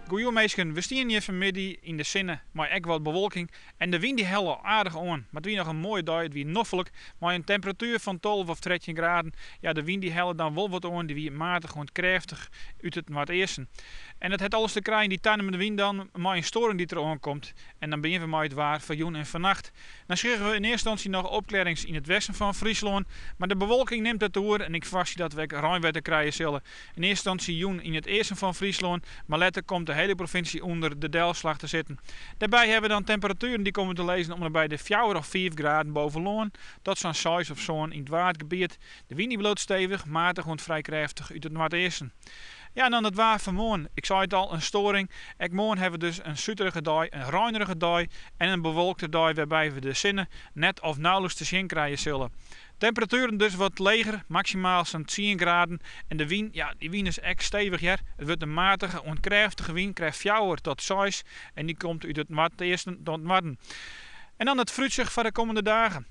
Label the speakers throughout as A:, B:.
A: Goeie minsken, we stiene hjir fanmiddei yn de sinne mei ek wat bewolking en de wyn dy helle aardich oan. Mar it wie noch in moaie dei, it wie noflik mei in temperatuer fan 12 of 13 graden. Ja, de wyn dy helle dan wol wat oan, dy wie matich oant krêftich út it noardeasten. En dat hat alles te krijen, dy tanimmende wyn dan, mei in storing dy't der oankomt. En dan begjinne we mei it waar foar jûn en fannacht. Dan sjogge we yn earste ynstânsje noch opklearrings yn it westen fan Fryslân, mar de bewolking nimt it oer en ik ferwachtsje dat we ek reinwetter krije sille. Yn earste ynstânsje jûn yn it easten fan Fryslân, mar letter komt de hiele provinsje ûnder de delslach te sitten. Dêrby hawwe we dan temperatueren dy't komme te lizzen om en by de fjouwer of fiif graden boven lân, tot sa'n seis of sân yn it Waadgebiet. De wyn dy bliuwt stevich, matich oant frij krêftich út it noardeasten. Ja, en dan it waar fan moarn. Ik sei it al, in storing. Ek moarn hawwe we dus in suterige dei, in reinerige dei en in bewolkte dei wêrby we de sinne net of nauwelijks te sjen krije sille. Temperatueren dus wat leger, maksimaal sa'n tsien graden. En de wyn, ja, dy wyn is ek stevich hear. It wurdt in matige oant krêftige wyn, krêft fjouwer tot seis en dy komt út it noardeasten tot noarden. En dan it foarútsicht foar de kommende dagen.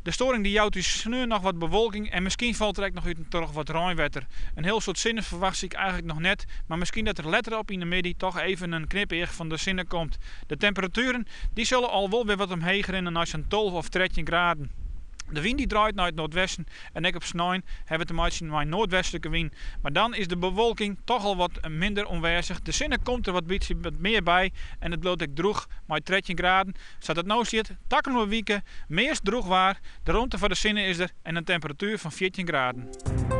A: De storing dy jout ús sneon noch wat bewolking en miskien falt der ek noch út en troch wat reinwetter. In hiel soad sinne ferwachtsje ik eigenlik noch net, mar miskien dat der letter op yn de middei toch even in knipeach fan de sinne komt. De temperatueren dy sille al wol wer wat omheech rinne nei sa'n 12 of 13 graden. De wyn dy draait nei it noardwesten en ek op snein hawwe we te meitsjen mei noardwestlike wyn. Mar dan is de bewolking toch al wat minder oanwêzich. De sinne komt der wat bytsje wat mear by en it bliuwt ek drûch mei 13 graden. Sa't it no stiet, takommende wike meast drûch waar, de romte foar de sinne is der en in temperatuer fan 14 graden.